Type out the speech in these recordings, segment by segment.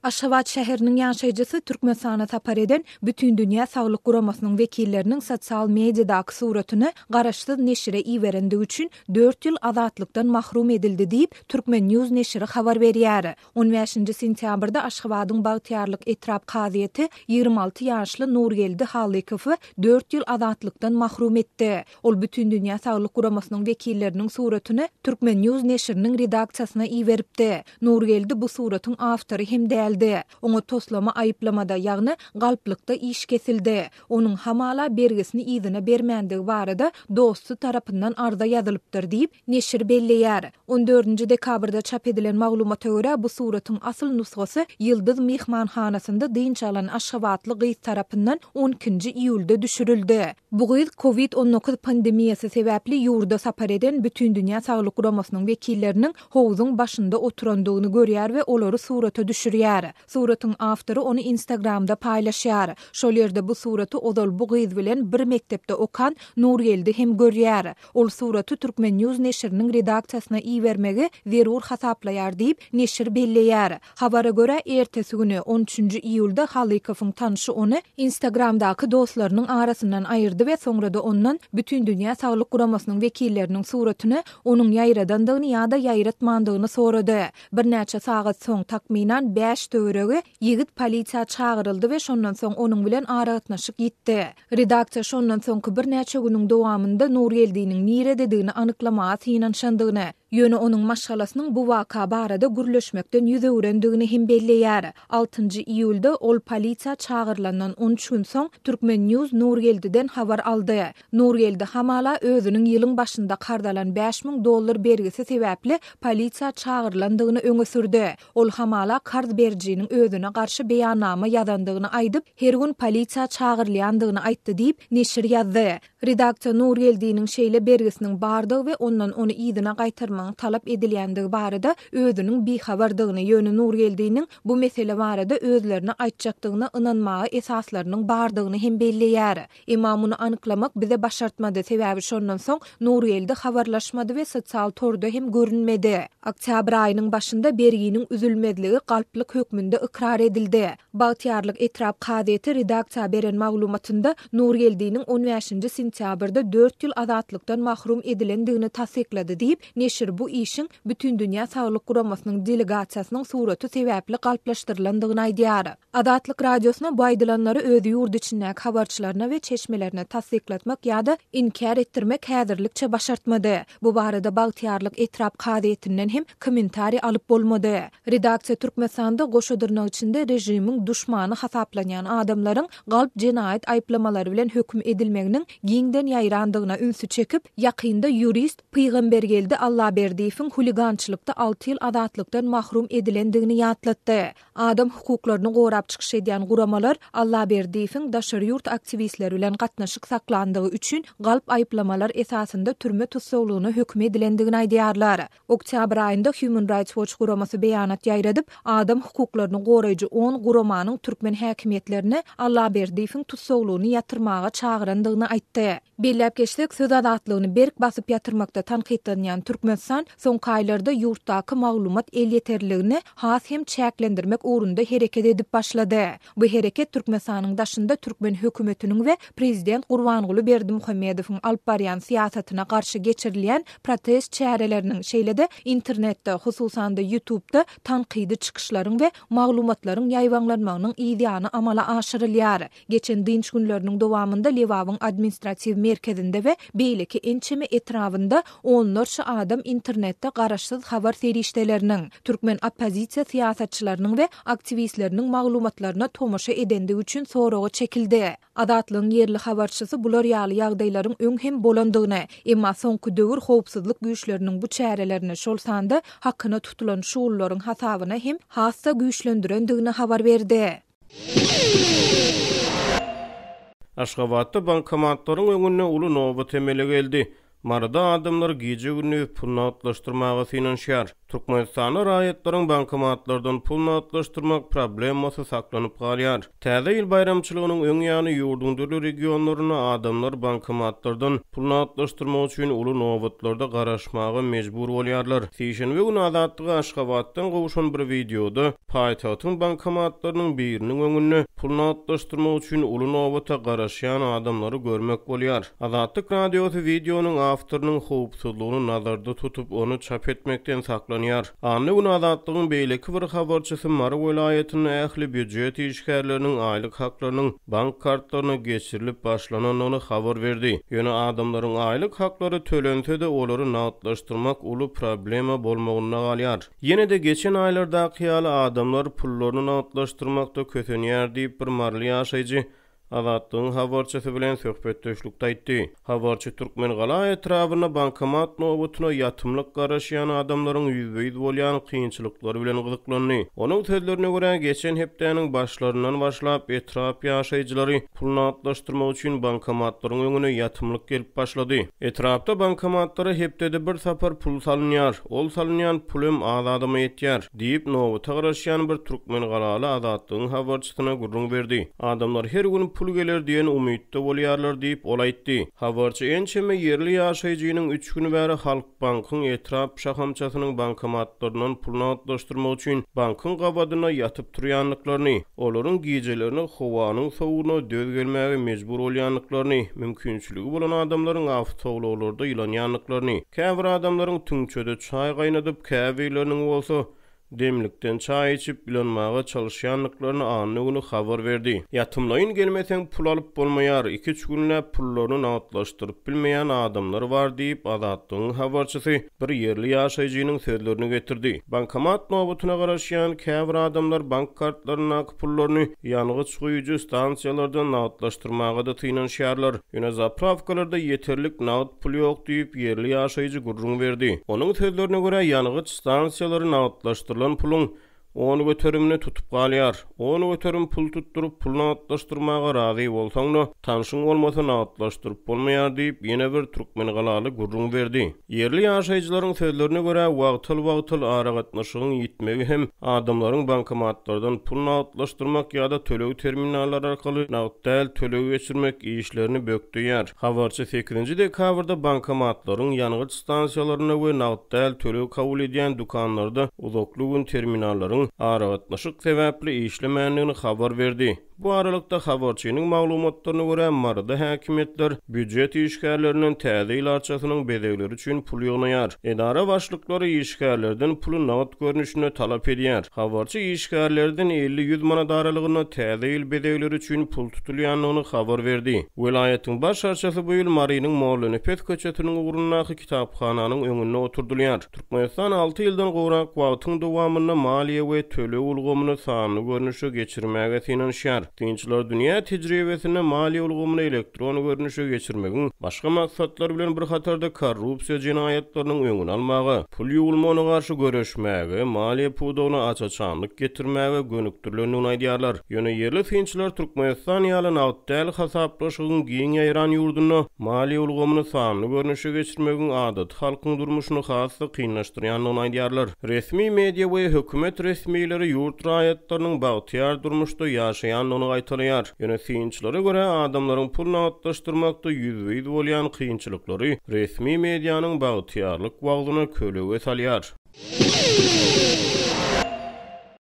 Aşgabat şäheriniň ýaşaýjysy Türkmenistana sapar eden Bütindünýä saglyk guramasynyň wekilleriniň sosial mediadaky suratyny garaşsyz neşire iberendigi üçin dört ýyl azatlykdan mahrum edildi diýip, Turkmen. News neşiri habar berýär. On bäşinji sentýabrda Aşgabadyň Bagtyýarlyk etrap kazyýeti 26 ýaşly Nurgeldi Halykowy dört ýyl azatlykdan mahrum etdi. Ol Bütindünýä saglyk guramasynyň wekilleriniň suratyny Turkmen. News neşiriniň redaksiýasyna iberipdi. Nurgeldi bu suratyň awtory hem däldi. Oňa toslama aýyplamada, ýagny galplykda iş kesildi. Onuň hamala bergisini yzyna bermändigi barada dosty tarapyndan arza ýazylypdyr diýip, neşir belleýär. On dördünji dekabrda çap edilen maglumata görä, bu suratyň asyl nusgasy Ýyldyz myhmanhanasynda dynç alan aşgabatly gyz tarapyndan on ikinji iýulda düşürildi. Bu gyz Covid 19 pandemiýasy sebäpli ýurda sapar eden Bütindünýä Saglyk Guramasynyň wekilleriniň howzuň başynda oturandygyny görýär we olary surata düşürýär. Suratyň awtory ony Instagramda paýlaşýar. Şol ýerde bu suraty ozal bu gyz bilen bir mekdepde okan Nurgeldi hem görýär. Ol suraty Turkmen. News neşiriniň redaksiýasyna ibermegi zerur hasaplaýar diýip, neşir belleýär. Habara görä, ertesi güni, on üçünji iýulda Halykowyň tanşy ony Instagramdaky dostlarynyň arasyndan aýyrdy we soňra-da ondan Bütindünýä saglyk guramasynyň wekilleriniň suratyny onuň ýaýradandygyny ýa-da ýaýratmandygyny sorady. Birnäçe sagat soň, takmynan, bäş töweregi, ýigit polisiýa çagyryldy we şondan soň onuň bilen aragatnaşyk ýitdi. Redaksiýa şondan soňky birnäçe günüň dowamynda Nurgeldiniň nirededigini anyklamaga synanyşandygyny, ýöne onuň maşgalasynyň bu waka barada gürleşmekden ýüz öwrendigini hem belleýär. Altynjy iýulda, ol polisiýa çagyrylandan on üç gün soň, Turkmen. News Nurgeldiden habar aldy. Nurgeldi hamala özüniň ýylyň başynda karz alan 5000 dollar bergisi sebäpli polisiýa çagyrylandygyny öňe sürdi. Ol hamala karz berijiniň özüne garşy beýannama ýazandygyny aýdyp, her gün polisiýa çagyrylýandygyny aýtdy diýip, neşir ýazdy. Redaksiýa Nurgeldiniň şeýle bergisiniň bardygy we ondan ony yzyna gaýtarmagyň talap edilýändigi barada özüniň bihabardygyny, ýöne Nurgeldiniň bu mesele barada özlerine aýtjakdygyna ynanmaga esaslarynyň bardygyny hem belleýär. Emma muny anyklamak bize başartmady, sebäbi şondan soň Nurgeldi habarlaşmady we sosial torda hem görünmedi. Oktýabr aýynyň başynda berginiň üzülmezligi galplyk hökmünde ykrar edildi. Bagtyýarlyk etrap kazyýeti redaksiýa beren maglumatynda Nurgeldiniň on bäşinji sentýabrda dört ýyl azatlykdan mahrum edilendigini tassyklady diýip, neşir bu işiň Bütindünýä saglyk guramasynyň delegasiýasynyň suraty sebäpli galplaşdyrylandygyny aýdýar. Azatlyk Radiosyna bu aýdylanlary öz ýurt içindäki habarçylaryna we çeşmelerine tassyklatmak ýa-da inkär etdirmek häzirlikçe başartmady. Bu barada Bagtyýarlyk etrap kazyýetinden hem kommentariý alyp bolmady. Redaksiýa Türkmenistanda goşa dyrnak içinde režimiň duşmany hasaplanýan adamlaryň galp jenaýat aýyplamalary bilen höküm edilmeginiň giňden ýaýrandygyna ünsi çekip, ýakynda ýurist Pygambergeldi Allaberdiýewiň huligançylykda alty ýyl azatlykdan mahrum edilendigini ýatlatdy. Adam hukuklaryny gorap çykyş edýän guramalar Allaberdiýewiň daşary ýurt aktiwistleri bilen gatnaşyk saklandygy üçin galp aýyplamalar esasynda türme tussaglygyna höküm edilendigini aýdýarlar. Oktýabr aýynda Human Rights Watch guramasy beýanat ýaýradyp, adam hukuklaryny goraýjy on guramanyň türkmen häkimiýetlerini Allaberdiýewiň tussaglygyny ýatyrmaga çagyrandygyny aýtdy. Belläp geçsek, söz azatlygyny berk basyp ýatyrmakda tankytlanýan Türkmenistan soňky aýlarda ýurtdaky maglumat elýeterliligini has hem çäklendirmek ugrunda hereket edip başlady. Bu hereket Türkmenistanyň daşynda türkmen hökümetiniň we prezident Gurbanguly Berdimuhamedowyň alyp barýan syýasatyna garşy geçirilýän protest çäreleriniň, şeýle-de internetde, hususan-da YouTube-da tankydy çykyşlaryň we maglumatlaryň ýaýbaňlanmagynyň yzýany amala aşyrylýar. Geçen dynç günleriniň dowamynda Lebabyň administratiw merkezinde we beýleki ençeme etrabynda onlarça adam internetde garaşsyz habar serişdeleriniň, türkmen oppozisiýa syýasatçylarynyň we aktiwistleriniň maglumatlaryna tomaşa edendigi üçin soraga çekildi. Azatlygyň ýerli habarçysy bular ýaly ýagdaýlaryň öň hem bolandygyny, emma soňky döwür howpsuzlyk güýçleriniň bu çärelerini, şol sanda hakyna tutulan şugullaryň hasabyna hem has-da güýçlendirendigini habar berdi. Aşgabatda bankomatlaryň öňünde uly nobat emele geldi. Maryda adamlar gije-gündiz pul nagtlaşdyrmaga synanyşýar. Türkmenistanda raýatlaryň bankomatlardan pul nagtlaşdyrmak problemasy saklanyp galýar. Täze ýyl baýramçylygynyň öň ýany ýurduň dürli regionlarynda adamlar bankomatlardan pul nagtlaşdyrmak üçin uly nobatlarda garaşmaga mejbur bolýarlar. Sişenbe güni Azatlyga Aşgabatdan gowşan bir wideoda paýtagtyň bankomatlarynyň biriniň öňünde pul nagtlaşdyrmak üçin uly nobata garaşýan adamlary görmek bolýar. Azatlyk Radiosy wideonyň awtorynyň howpsuzlygyny nazarda tutup, ony çap etmekden saklanýar. Anna güni Azatlygyň beýleki bir habarçysy Mary welaýatynda ähli býujet işgärleriniň aýlyk haklarynyň bank kartlaryna geçirilip başlanandygyny habar berdi. Ýöne adamlaryň aýlyk haklary tölense-de, olary nagtlaşdyrmak uly problema bolmagynda galýar. Ýene-de geçen aýlardaky ýaly adamlar pullaryny nagtlaşdyrmakda kösenýär diýip, bir maryly ýaşaýjy Azatlygyň habarçysy bilen söhbetdeşlikde aýtdy. Habarçy Türkmengala etrabynda bankomat nobatyna ýatymlyk garaşýan adamlaryň ýüzbe-ýüz bolýan kynçylyklary bilen gyzyklandy. Onuň sözlerine görä, geçen hepdäniň başlaryndan başlap, etrap ýaşaýjylary pul nagtlaşdyrmak üçin bankomatlaryň öňüne ýatymlyk gelip başlady. Etrapda bankomatlara hepdede bir sapar pul salynýar. Ol salynýan pul hem az adama ýetýär. Diýip, nobata garaşýan bir türkmengalaly Azatlygyň habarçysyna gürrüň berdi. Adamlar her gün pul geler diýen umytda bolýarlar diýip, ol aýtdy. Habarçy ençeme ýerli ýaşaýjynyň üç gün bäri Halkbankyň etrap şahamçasynyň bankomatlaryndan pul nagtlaşdyrmak üçin bankyň gabadynda ýatyp turýandyklaryny, olaryň gijelerine howanyň sowugyna döz gelmäge mejbur bolýandyklaryny, mümkinçiligi bolan adamlaryň awtoulaglarda ýylanýandyklaryny, käbir adamlaryň tüňçede çaý gaýnadyp, käbirleriniň bolsa Demlikden çaý içip, ýylanmaga çalyşýandyklaryny anna güni habar berdi. Ýatymlaýyn gelmeseň pul alyp bolmaýar, iki-üç günläp pullaryny nagtlaşdyryp bilmeýän adamlar bar diýip, Azatlygyň habarçysy bir ýerli ýaşaýjynyň sözlerini getirdi. Bankomat nobatyna garaşýan käbir adamlar bank kartlaryndaky pullaryny ýangyç guýujy stansiýalardan nagtlaşdyrmaga-da synanyşýarlar. Ýöne zaprawkalarda ýeterlik nagt pul ýok diýip, ýerli ýaşaýjy gürrüň berdi. Onuň sözlerine görä, ýangyç stansiýalary nagtlaşdyrylan puluň on göterimini tutup galýar. 10% pul tutduryp, pul nagtlaşdyrmaga razy bolsaň-da, tanşyň bolmasa nagtlaşdyryp bolmaýar diýip, ýene bir türkmengalaly gürrüň berdi. Ýerli ýaşaýjylaryň sözlerine görä, wagtal-wagtal aragatnaşygyň ýitmegi hem adamlaryň bankomatlardan pul nagtlaşdyrmak ýa-da töleg terminallary arkaly nagt däl töleg geçirmek işlerini bökdeýär. Habarçy sekizinji dekabrda bankomatlaryň, ýangyç stansiýalarynda we nagt däl töleg kabul edýän dükanlarda uzakly gün terminallaryň aragatnaşyk sebäpli işlemändigini habar berdi. Bu aralykda, habarçynyň maglumatlaryna görä, Maryda häkimiýetler býujet işgärlerinden Täze ýyl arçasynyň bezegleri üçin pul ýygnaýar. Edara başlyklary işgärlerden puly nagt görnüşinde talap edýär. Habarçy işgärlerden elli-ýüz manat aralygynda Täze ýyl bezegleri üçin pul tutulýandygyny habar berdi. Welaýatyň baş arçasy bu ýyl Marynyň Mollanepes köçesiniň ugrundaky kitaphananyň öňünde oturdylýar. Türkmenistan alty ýyldan gowrak wagtyň dowamynda maliýe we töleg ulgamyny sanly görnüşe geçirmäge synanyşýar. Synçylar dünýä tejribesinde maliýe ulgamyny elektron görnüşe geçirmegiň başga maksatlar bilen bir hatarda korrupsiýa jenaýatlarynyň öňüni almaga, pul ýuwulmagyna garşy göreşmäge, maliýe pudagyna aç-açanlyk getirmäge gönükdirilendigini aýdýarlar. Ýöne ýerli synçylar Türkmenistan ýaly nagt däl hasaplaşygyň giň ýaýran ýurdunda maliýe ulgamyny sanly görnüşe geçirmegiň adaty halkyň durmuşyny has-da kynlaşdyrýandygyny aýdýarlar. Resmi media we hökümet resmileri ýurt raýatlarynyň bagtyýar durmuşda ýaşaýandygyny gaýtalaýar. Ýöne synçylara görä, adamlaryň pul nagtlaşdyrmakda ýüzbe-ýüz bolýan kynçylyklary resmi medianyň bagtyýarlyk wagzyna kölege salýar.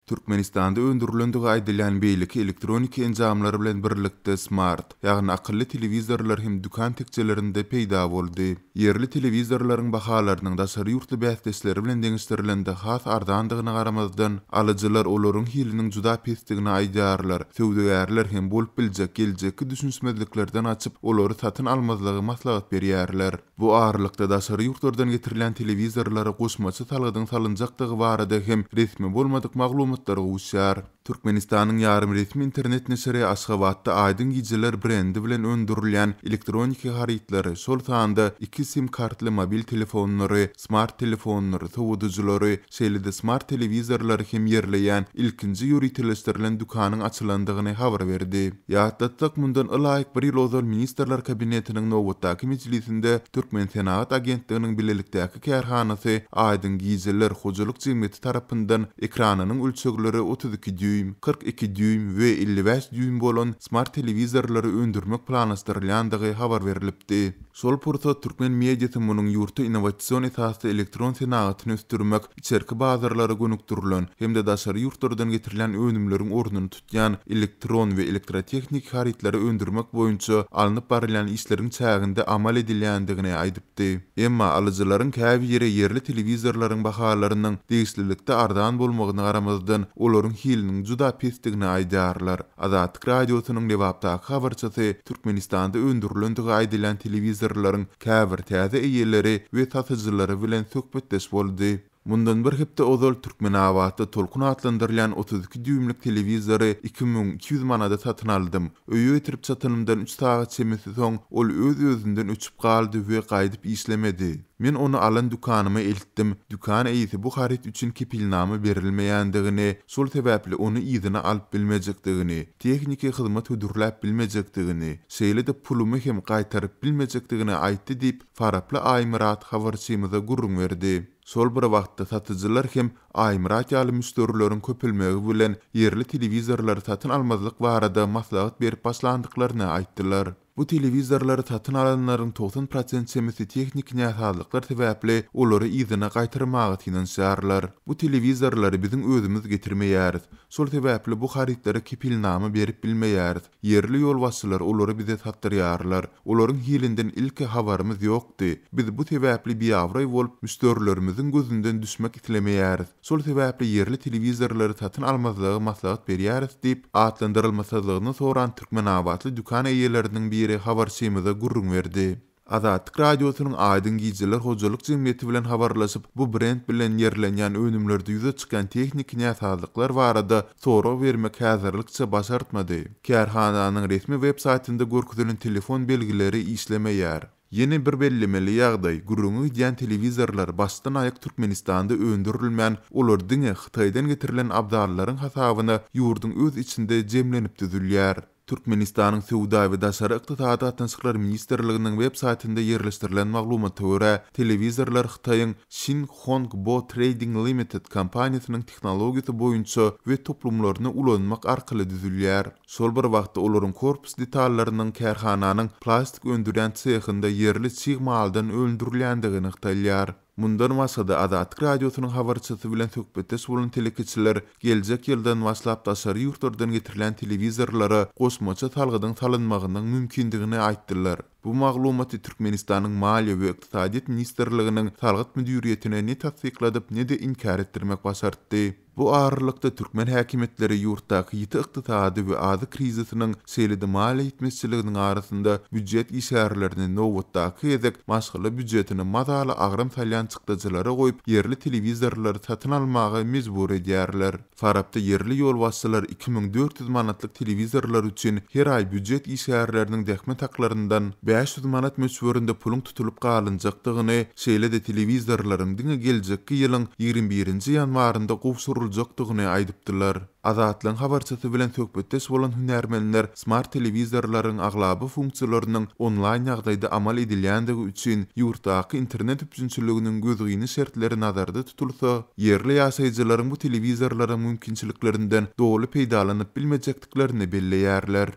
Türkmenistanda öndürilendigi aýdylýan beýleki elektroniki enjamlar bilen birlikde smart, ýagny akylly telewizorlar hem dükan tekjelerinde peýda boldy. Ýerli telewizorlaryň bahalarynyň daşary ýurtly bäsdeşleri bilen deňeşdirilende has arzandygyna garamazdan, alyjylar olaryň hiliniň juda pesdigini aýdýarlar, söwdagärler hem bolup biljek geljekki düşünişmezliklerden gaçyp, olary satyn almazlygy maslahat berýärler. Bu aralykda, daşary ýurtlardan getirilýän telewizorlara goşmaça salgydyň salynjakdygy barada hem resmi bolmadyk maglumatlar gowuşýar. Türkmenistanyň ýarym resmi internet neşiri Aşgabatda Aýdyň gijeler brendi bilen öndürilýän elektroniki harytlary, şol sanda iki sim kartly mobil telefonlary, smart telefonlary, sowadyjylary, şeýle-de smart telewizorlary hem ýerleýän ilkinji ýöriteleşdirilen dükanyň açylandygyny habar berdi. Ýatlatsak, mundan ylaýyk bir ýyl ozal Ministrler Kabinetiniň nobatdaky mejlisinde Türkmensenagat agentliginiň bilelikdäki kärhanasy Aýdyň gijeler hojalyk jemgyýeti tarapyndan ekranynyň ölçegleri 32 dýuým, 42 dýuým we 55 dýuým bolan smart telewizorlary öndürmek planlaşdyrylýandygy habar berlipdi. Şol pursat türkmen mediasy munuň ýurtda innowasion esasda elektron senagatyny ösdürmek, içerki bazarlara gönükdirilen hem-de daşary ýurtlardan getirilýän önümleriň ornuny tutýan elektron we elektrotehniki harytlary öndürmek boýunça alnyp barylýan işleriň çäginde amal edilýändigini aýdypdy. Emma alyjylaryň käbiri ýerli telewizorlaryň bahalarynyň degişlilikde arzan bolmagyna garamazdan, olaryň hiliniň juda pesdigini aýdýarlar. Azatlyk Radiosynyň Lebapdaky habarçysy Türkmenistanda öndürilendigi aýdylýan telewizorlaryň käbir täze eýeleri we satyjylary bilen söhbetdeş boldy. Mundan bir hepde ozal Türkmenabatda Tolkun atlandyrylýan 32 dýuýmlyk telewizory 2200 manada satyn aldym. Öýe getirip çatanymdan üç sagat çemesi soň ol öz-özünden öçüp galdy we gaýdyp işlemedi. Men ony alan dükanyma eltdim. Dükan eýesi bu haryt üçin kepilnama berilmeýändigini, şol sebäpli ony yzyna alyp bilmejekdigini, tehniki hyzmat hödürläp bilmejekdigini, şeýle-de pulumy hem gaýtaryp bilmejekdigini aýtdy diýip, Faraply Aýmyrat habarçymyza gürrüň berdi. Şol bir wagtda satyjylar hem Aýmyrat ýaly müşderileriň köpelmegi bilen ýerli telewizorlary satyn almazlyk barada maslahat berip başlandyklaryny aýtdylar. Bu telewizorlary satyn alanlaryň 90 prosent çemesi tehniki näsazlyklar sebäpli olary yzyna gaýtarmaga synanyşýarlar. Bu telewizorlary biziň özümiz getirmeýäris. Şol sebäpli bu harytlara kepilnama berip bilmeýäris. Ýerli ýolbaşçylar olary bize satdyrýarlar. Olaryň hilinden ilki habarymyz ýokdy. Biz bu sebäpli biabraý bolup, müşderilerimiziň gözünden düşmek islemeýäris. Şol sebäpli ýerli telewizorlary satyn almazlygy maslahat berýäris diýip, atlandyrylmasyzlygyny soran türkmenabatly dükan eýeleriniň biri habarçymyza gürrüň berdi. Azatlyk Radiosynyň Aýdyň gijeler hojalyk jemgyýeti bilen habarlaşyp, bu brend bilen ýerlenýän önümlerde ýüze çykýan tehniki näsazlyklar barada sorag bermek häzirlikçe başartmady. Kärhananyň resmi web saýtynda görkezilen telefon belgileri işlemeýär. Ýene bir bellemeli ýagdaý, gürrüňi gidýän telewizorlar başdan-aýak Türkmenistanda öndürilmän, olar diňe Hytaýdan getirilen abzallaryň hasabyna ýurduň öz içinde jemlenip düzülýär. Türkmenistanyň Söwda we daşary ykdysady gatnaşyklar ministrliginiň web saýtynda ýerleşdirilen maglumata görä, telewizorlar Hytaýyň Xin Hong Bo Trading Limited kompaniýasynyň tehnologiýasy boýunça we toplumlaryny ulanmak arkaly düzülýär. Şol bir wagtda olaryň korpus detallarynyň kärhananyň plastik öndürýän sehinde ýerli çig maldan öndürilýändigi nygtalýar. Mundan başga-da, Azatlyk Radiosynyň habarçysy bilen söhbetdeş bolan telekeçiler geljek ýyldan başlap daşary ýurtlardan getirilýän telewizorlara goşmaça salgydyň salynmagynyň mümkindigini aýtdylar. Bu maglumaty Türkmenistanyň Maliýe we ykdysadyýet ministrliginiň Salgyt müdiriýetine ne tassykladyp, ne-de inkär etdirmek başartdy. Bu aralykda, türkmen häkimiýetleri ýurtdaky ýiti ykdysady we azyk krizisiniň, şeýle-de maliýe ýetmezçiliginiň arasynda býujet işgärlerini nobatdaky gezek maşgala býujetine mazaly agram salýan çykdajylara goýup, ýerli telewizorlary satyn almaga mejbur edýärler. Farapda ýerli ýolbaşçylar 2400 manatlyk telewizorlar üçin her aý býujet işgärleriniň zähmet haklaryndan 500 manat möçberinde puluň tutulyp galynjakdygyny, şeýle-de telewizorlaryň diňe geljekki ýylyň 21-nji ýanwarynda gowşuryljakdygyny aýdypdylar. Azatlygyň habarçysy bilen söhbetdeş bolan hünärmenler smart telewizorlaryň aglaba funksiýalarynyň onlaýn ýagdaýda amal edilýändigi üçin ýurtdaky internet üpjünçiliginiň gözgyny şertleri nazarda tutulsa, ýerli ýaşaýjylaryň bu telewizorlaryň mümkinçiliklerinden doly peýdalanyp bilmejekdiklerini belleýärler.